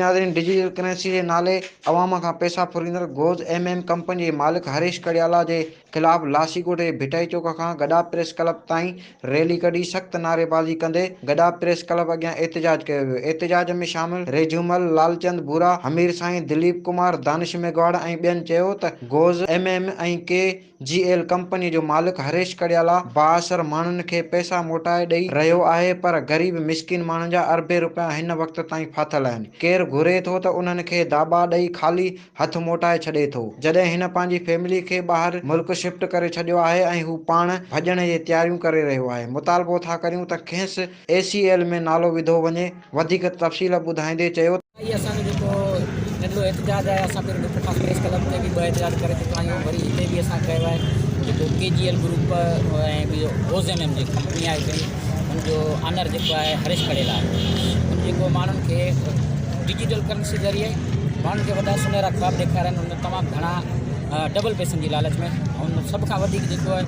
ناظرين digital currency جي نالي عوام کان پئسا ڦريندڙ گوز ايم ايم ڪمپني جي مالڪ هريش ڪڙيالا جي خلاف لاسي ڳوٺ جي ڀٽائي چوڪ کان گڏاپ پريس ڪلب تائين ريلي ڪڍي سخت نعريبازي ڪندي گڏاپ پريس ڪلب اڳيان احتجاج ڪيو ويو احتجاج ۾ شامل ريجهومل لالچند ڀورا همير سائين دليپ ڪمار دانش ميگهواڙ ۽ ٻين چيو ته goes M M ۽ K G L company جو مالڪ هريش ڪڙيالا بااثر ماڻهن کي پئسا موٽائي ڏئي رهيو آهي پر غريب مسڪين ماڻهن جا اربين روپيا هن وقت تائين ڦاٿل آهن ڪير گهري ٿو ته انهن کي داٻا ڏئي خالي هٿ موٽائي ڇڏي ٿو جڏهن هن پنهنجي فيملي کي ٻاهر ملڪ شفٽ ڪري ڇڏيو آهي ۽ هو پاڻ ڀڄڻ جي تياريون ڪري رهيو آهي مطالبو ٿا ڪريون ته کيس اي سي ايل ۾ نالو وڌو وڃي وڌيڪ تفصيل ٻڌائيندي چيو ته. هي اسان جو جيڪو ننڍڙو احتجاج آهي اسان پهريون ميرپورخاص پريس ڪلب تي به ٻه احتجاج ڪري چڪا آهيون وري هتي به اسان ڪيو آهي جيڪو ڪي جي ايل گروپ ۽ ٻيو هوز ايم ايم جي ڪمپني آهي هڪڙي ان جو آنر جيڪو آهي هريش ڪڙيل آهي ان جيڪو ماڻهن کي ڊجيٽل ڪرنسي ذريعي ماڻهن کي وڏا سنهرا خواب ڏيکاريا آهن ان تمام گهڻا ڊبل پئسن جي لالچ ۾ ان سڀ کان وڌيڪ جيڪو آهي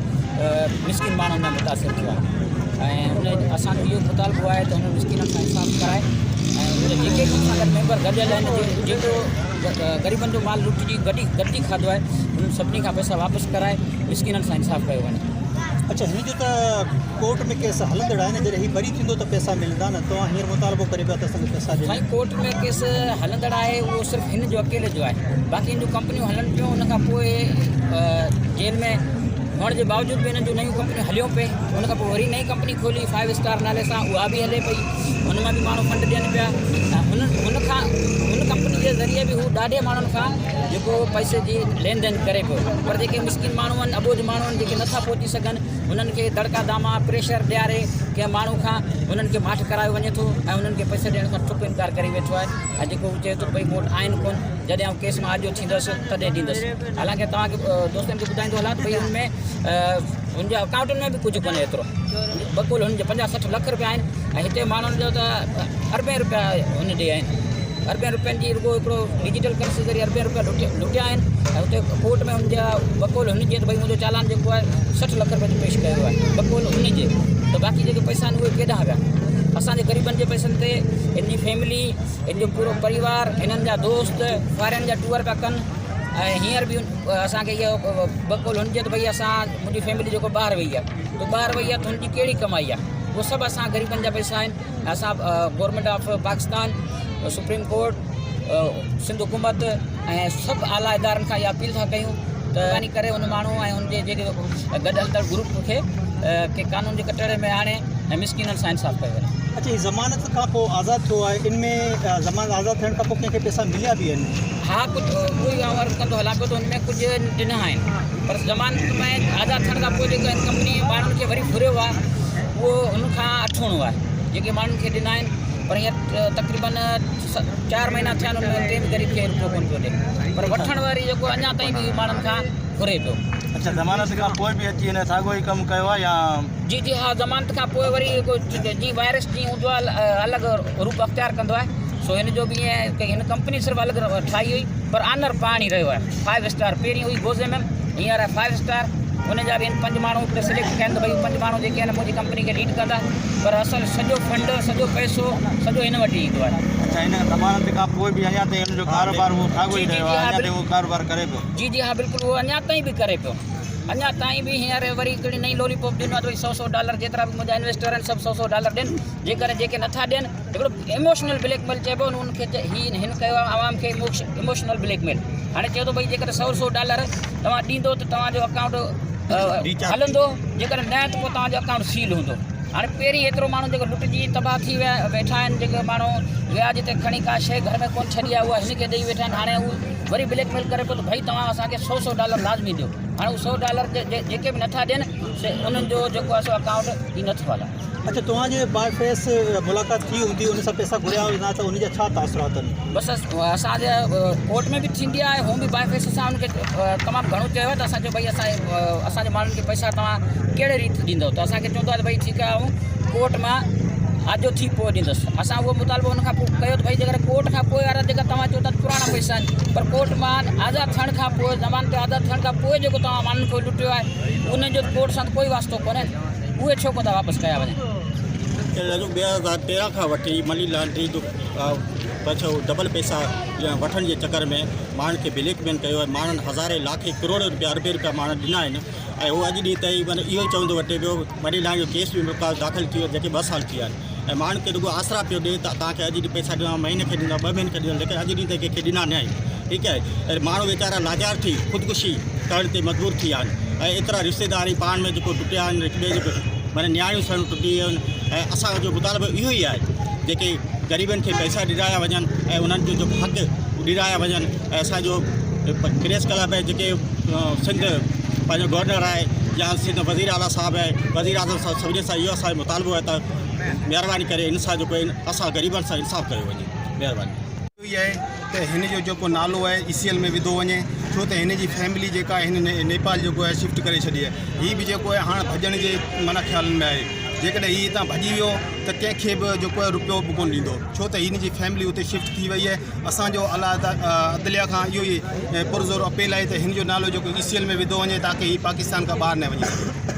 مسڪين ماڻهو ان متاثر ٿيو آهي ۽ ان اسانجو اهو مطالبو آهي ته هن مسڪينن سان انصاف ڪرائي ۽ ان جيڪي به ان سان گڏ ميمبر گڏيل آهن جيڪو غريبن جو مال لٽجي گڏي گڏجي کاڌو آهي انهن سڀني کان پئسا واپس ڪرائي مسڪينن سان انصاف ڪيو وڃي. اڇا هن جو ته ڪورٽ ۾ ڪيس هلندڙ آهي نه جڏهن هي بري ٿيندو ته پئسا ملندا نه توهان هينئر مطالبو ڪريو پيا ته اسان کي پئسا ڏين. سائين ڪورٽ ۾ ڪيس هلندڙ آهي اهو صرف هن جو اڪيلي جو آهي باقي هن جون ڪمپنيون هلن پيون ان کان پوء جيل ۾ هئڻ جي باوجود به هنن جون نيون ڪمپنيون هليون پئي ان کان پوء وري نئين ڪمپني کولي فائيو اسٽار نالي سان اها به هلي پئي ان مان به ماڻهو فنڊ ڏين پيا ۽ هن هن کان هن ڪمپني جي ذريعي به هو ڏاڍي ماڻهن کان جيڪو پئسي جي لين دين ڪري پيو پر جيڪي مسڪين ماڻهو آهن اٻوجهه ماڻهو آهن جيڪي نٿا پهچي سگهن انهن کي دڙڪا داما پريشر ڏياري ڪنهن ماڻهو کان انهن کي ماٺ ڪرايو وڃي ٿو ۽ انهن کي پئسي ڏيڻ کان ٺپ انڪار ڪري ويٺو آهي ۽ جيڪو هو چئي ٿو ته ڀئي مون وٽ آهن ڪونه جڏهن آئون ڪيس مان آجو ٿيندس تڏهن ڏيندس حالانڪه توهان کي دوستن کي ٻڌائيندو هلان ته ڀئي ان ۾ هن جي اڪائونٽن ۾ به ڪجهه ڪونهي ايترو بقول هن جي 50 60 لک روپيا آهن ۽ هتي ماڻهن جو ته اربين روپيا هن ڏي آهن اربين روپين جي رڳو هڪڙو ڊجيٽل ڪرنسي ذريعي اربين روپيا لٽيا آهن ۽ اتي ڪورٽ ۾ هن جا بقول هن جي ته ڀئي منهنجو چالان جيڪو آهي 60 لک روپين جو پيش ڪيو آهي بقول هن جي ته باقي جيڪي پئسا آهن اهي ڪيڏانهن ويا اسان جي غريبن جي پئسن تي هن جي فيملي هن جو پورو پريوار هنن جا دوست فارين جا ٽوئر پيا ڪن ۽ هينئر به اسان کي اهو بقول هن جي ته ڀئي اسان منهنجي فيملي جيڪو ٻاهر وئي آهي ته ٻاهر وئي آهي ته هن جي ڪهڙي ڪمائي آهي اهو سڀ اسان غريبن جا پئسا آهن اسان government of Pakistan supreme court Sindh حڪومت ۽ سڀ اعليٰ ادارن کان اها اپيل ٿا ڪيون ته مهرباني ڪري ان ماڻهو ۽ ان جي جيڪي گڏ هلندڙ گروپ کي ڪي قانون جي ڪٽهڙي ۾ آڻي ۽ مسڪينن سان انصاف ڪيو وڃي. اڇا هي ضمانت کان پوء آزاد ٿيو آهي ان ۾ ضمانت آزاد ٿيڻ کان پوء ڪنهن کي پئسا مليا به آهن؟ ها ڪجهه اهو ئي آئون عرض ڪندو هلان پيو ته ان ۾ ڪجهه ڏنا آهن پر ضمانت ۾ آزاد ٿيڻ کان پوء جيڪو هن ڪمپني ماڻهن کي وري ڦريو آهي اهو ان کان اٺوڻو آهي جيڪي ماڻهن کي ڏنا آهن پر هينئر تقريبن چار مهينا ٿيا آهن ان ۾ ڪنهن به غريب کي رپيو ڪونه پيو ڏي پر وٺڻ واري جيڪو اڃا تائين به ماڻهن کان گهري پيو. اڇا ضمانت کان پوء به اچي هن ساڳيو ئي ڪم ڪيو آهي يا. جي جي ها ضمانت کان پوء وري جي وائرس جيئن هوندو آهي الڳ روپ اختيار ڪندو آهي سو هن جو به ائين ڪي هن ڪمپني صرف الڳ ٺاهي هئي پر آنر پاڻ ئي رهيو آهي فائيو اسٽار پهرين هئي گوز ايم ايم هينئر آهي فائيو اسٽار ان جا به هن پنج ماڻهو هڪڙي سليڪٽ ڪيا آهن ته ڀئي پنج ماڻهو جيڪي آهن منهنجي ڪمپني کي ليڊ ڪندا پر اصل سڄو فنڊ سڄو پئسو سڄو هن وٽ ئي ايندو آهي. اڇا هن ضمانت کان پوء به اڃا تائين هن جو ڪاروبار اهو ساڳيو ئي رهيو آهي اڃا تائين اهو ڪاروبار ڪري پيو. جي جي ها بلڪل اهو اڃا تائين به ڪري پيو اڃا تائين به هينئر وري هڪڙي نئين لولي پاپ ڏنو آهي ته ڀئي سو سو ڊالر جيترا به منهنجا انويسٽر آهن سڀ سو سو ڊالر ڏين جيڪڏهن جيڪي نٿا ڏين هڪڙو ايموشنل بليڪ ميل چئبو آهي ان کي هي هن ڪيو آهي عوام کي ايموشنل بليڪ ميل هاڻي چئي ٿو ڀئي جيڪڏهن سو سو ڊالر توهان ڏيندو ته توهان جو اڪائونٽ هلندو جيڪڏهن نه ته پوء توهان جو اڪائونٽ سيل هوندو هاڻي پهرين ايترو ماڻهو جيڪو لٽجي تباهه ٿي ويا ويٺا آهن جيڪي ماڻهو وياج تي کڻي ڪا شيء گهر ۾ ڪونه ڇڏي آهي اها هن کي ڏئي ويٺا آهن هاڻي هو وري بليڪ ميل ڪري پيو ته ڀئي توهان اسان کي سو سو ڊالر لازمي ڏيو هاڻي هو سو ڊالر جيڪي به نٿا ڏين سي انهن جو جيڪو آهي سو اڪائونٽ ئي نٿو هلائي. اڇا توهان جي باء فيس ملاقات ٿي هوندي ان سان پئسا گهريا هوندا ته ان جا ڇا تاثرات آهن؟ بس اسان جي ڪورٽ ۾ به ٿيندي آهي هون به باء فيس اسان ان کي تمام گهڻو چيو آهي ته اسان چيو ڀئي اسان اسان جي ماڻهن کي پئسا توهان ڪهڙي ريت ڏيندو ته اسان کي چوندو آهي ته ڀئي ٺيڪ آهي آئون ڪورٽ مان آجو ٿي پوء ڏيندس اسان اهو مطالبو ان کان پوء ڪيو ته ڀئي جيڪڏهن ڪورٽ کان پوء وارا جيڪا توهان چئو ٿا پراڻا پئسا آهن پر ڪورٽ مان آزاد ٿيڻ کان پوء ضمانت تي آزاد ٿيڻ کان پوء جيڪو توهان ماڻهن کي لٽيو آهي انهن جو ڪورٽ سان ته ڪوئي واسطو ڪونهي اهي ڇو ڪونه ٿا واپس ڪيا وڃن. 2013 کان وٺي مني لانڊري جو پڇو ڊبل پئسا وٺڻ جي چڪر ۾ ماڻهن کي بليڪ ميل ڪيو ۽ ماڻهن هزارين لاکين ڪروڙين روپيا اربين روپيا ماڻهن ڏنا آهن ۽ هو اڄ ڏينهن تائين معنيٰ اهو ئي چوندو وٽي پيو مني لانڊرنگ جو ڪيس به مون داخل ٿي ويو جيڪي ٻه سال ٿي ويا آهن ۽ ماڻهن کي رڳو آسرا پيو ڏي ته توهان کي اڄ ڏينهن پئسا ڏنا مهيني کي ڏيندا ٻه مهيني کي ڏيندا ليڪن اڄ ڏينهن تائين ڪنهن کي ڏنا نه آهن ٺيڪ آهي ۽ ماڻهو ويچارا لاچار ٿي خودڪشي ڪرڻ تي مجبور ٿي ويا آهن ۽ ايترا رشتيدار ئي پاڻ ۾ جيڪو ٽٽيا آهن هڪ ٻئي جي معنيٰ نياڻيون سياڻيون ٽٽي ويون آهن ۽ اسان جو مطالبو اهو ئي آهي جيڪي غريبن کي پئسا ڏيرايا وڃن ۽ انهن جو جيڪو حق ڏيرايا وڃن ۽ اسان جو پريس ڪلب ۽ جيڪي سنڌ پنهنجو گورنر آهي يا سنڌ وزير اعليٰ صاحب آهي وزير اعظم صاحب سڀني سان اهو اسان جو مطالبو آهي ته مهرباني ڪري ان سان جيڪو اسان غريبن سان انصاف ڪيو وڃي مهرباني. اهو ئي آهي ته هن جو جيڪو نالو آهي اي سي ايل ۾ وڌو وڃي ڇو ته هن جي فيملي جيڪا آهي هن نيپال جيڪو آهي شفٽ ڪري ڇڏي آهي هي به جيڪو آهي هاڻ ڀڄڻ جي معنيٰ خيالن ۾ آهي جيڪڏهن هي هتان ڀڄي ويو ته ڪنهن کي به جيڪو آهي روپيو به ڪونه ڏيندو ڇو ته هن جي فيملي اتي شفٽ ٿي وئي آهي اسان جو اعليٰ عدليه کان اهو ئي پرزور اپيل آهي ته هن جو نالو جيڪو اي سي ايل ۾ وڌو وڃي تاڪه هي پاڪستان کان ٻاهر نه وڃي سگهي.